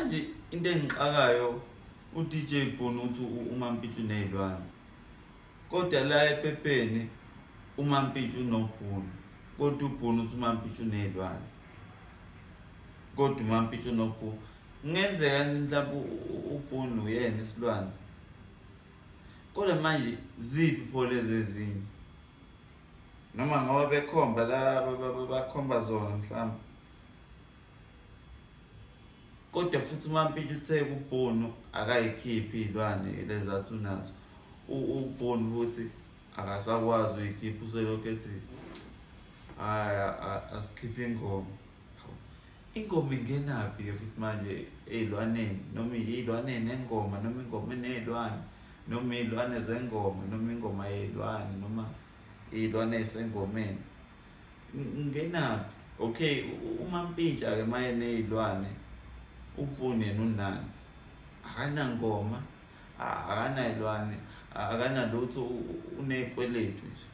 Manje into engixakayo uDJ Bono uthi uMampintsha unezilwane. Kodwa la ephepheni uMampintsha unoBhunu. Kodwa uBhunu uthi uMampintsha unezilwane. Kodwa uMampintsha unoBhunu. Kungenzeka mhlawumbe uBhunu uyena isilwane. Kodwa manje ziphi pho lezi ezinye? Noma ngoba bekhomba la bakhomba zona mhlawumbe. Kodwa futhi uMampintsha uthe kuBhunu akayikhiphi iy'lwane lezi athi unazo. UBhunu futhi akasakwazi uyikhipha, uselokhu ethi hhayi asikhiphe ingoma. Ingoma ingenaphi-ke futhi manje ey'lwaneni, noma iy'lwane nengoma, noma ingoma eney'lwane, noma iy'lwane zengoma, noma ingoma yey'lwane, noma iy'lwane ey'sengomeni. Ngenaphi? Okay, uMampintsha-ke uma eney'lwane, uBhunu yena unani? Akanangoma, akanay'lwane, akanalutho, uney'kweletu nje.